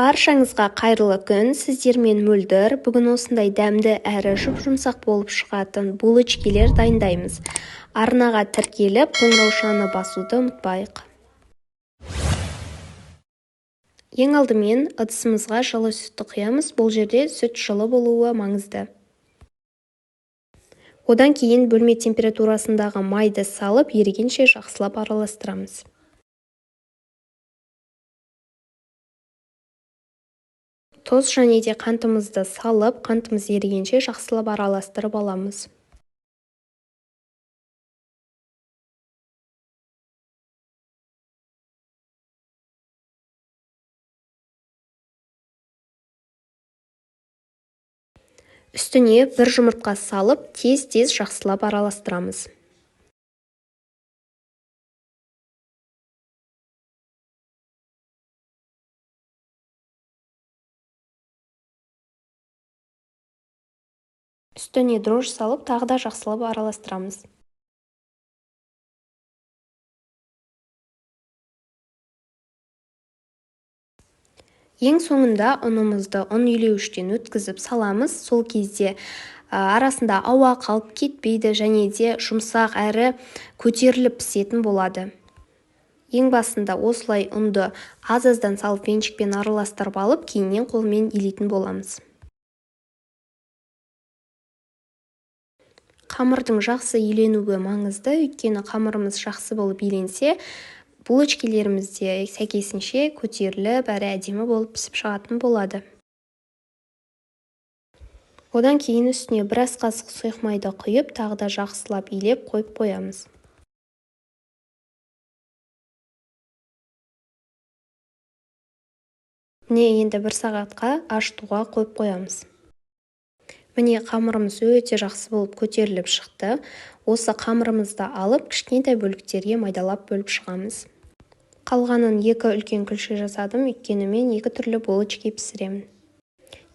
Баршаңызға қайырлы күн, сіздермен Мөлдір. Бүгін осындай дәмді әрі жұп-жұмсақ болып шығатын булочкилер дайындаймыз. Арнаға тіркеліп, қоңыраушаны басуды ұмытпайық. Ең алдымен ыдысымызға жылы сүтті құямыз. Бұл жерде сүт жылы болуы маңызды. Одан кейін бөлме температурасындағы майды салып, ерігенше жақсылап араластырамыз. Тұз және де қантымызды салып, қантымыз ерігенше жақсылап араластырып аламыз. Үстіне бір жұмыртқа салып, тез-тез жақсылап араластырамыз. Үстіне дрожж салып, тағы да жақсылап араластырамыз. Ең соңында ұнымызды ұн илеуіштен өткізіп саламыз. Сол кезде арасында ауа қалып кетпейді және де жұмсақ әрі көтеріліп пісетін болады. Ең басында осылай ұнды аз-аздан салып венчикпен араластырып алып, кейіннен қолмен илейтін боламыз. Қамырдың жақсы иленуі маңызды, өйткені қамырымыз жақсы болып иленсе, булочкилеріміз де сәйкесінше көтеріліп, әрі әдемі болып пісіп шығатын болады. Одан кейін үстіне бір ас қасық сұйық майды құйып, тағы да жақсылап илеп қойып қоямыз. Міне, енді бір сағатқа ашытуға қойып қоямыз. Міне, қамырымыз өте жақсы болып көтеріліп шықты. Осы қамырымызды алып, кішкентай бөліктерге майдалап бөліп шығамыз. Қалғанын екі үлкен күлше жасадым, өйткені мен екі түрлі булочки пісіремін.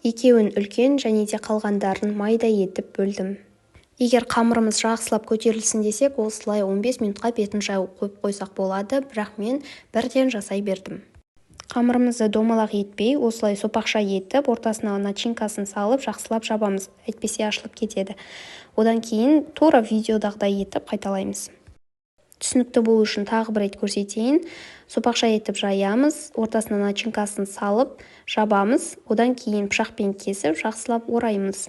Екеуін үлкен және де қалғандарын майда етіп бөлдім. Егер қамырымыз жақсылап көтерілсін десек, осылай 15 минутқа бетін жауып қойып қойсақ болады, бірақ мен бірден жасай бердім. Қамырымызды домалақ етпей, осылай сопақша етіп, ортасына начинкасын салып, жақсылап жабамыз, әйтпесе ашылып кетеді. Одан кейін тура видеодағыдай етіп қайталаймыз. Түсінікті болу үшін тағы бір рет көрсетейін. Сопақша етіп жаямыз, ортасына начинкасын салып, жабамыз, одан кейін пышақпен кесіп, жақсылап ораймыз.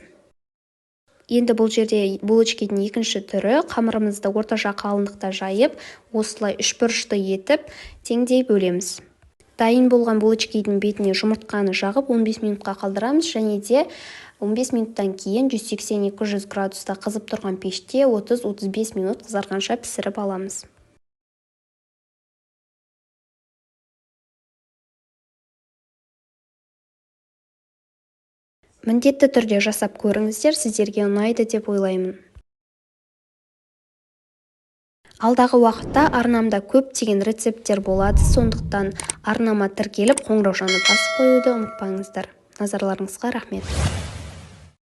Енді бұл жерде булочкидің екінші түрі, қамырымызды орташа қалыңдықта жайып, осылай үшбұрышты етіп, теңдей бөлеміз. Дайын болған булочкидің бетіне жұмыртқаны жағып 15 минутқа қалдырамыз және де 15 минуттан кейін 180-200 градуста қызып тұрған пеште 30-35 минут қызарғанша пісіріп аламыз. Міндетті түрде жасап көріңіздер, сіздерге ұнайды деп ойлаймын. Алдағы уақытта арнамда көптеген рецепттер болады, сондықтан арнама тіркеліп, қоңыраушаны басып қоюды ұмытпаңыздар. Назарларыңызға рахмет.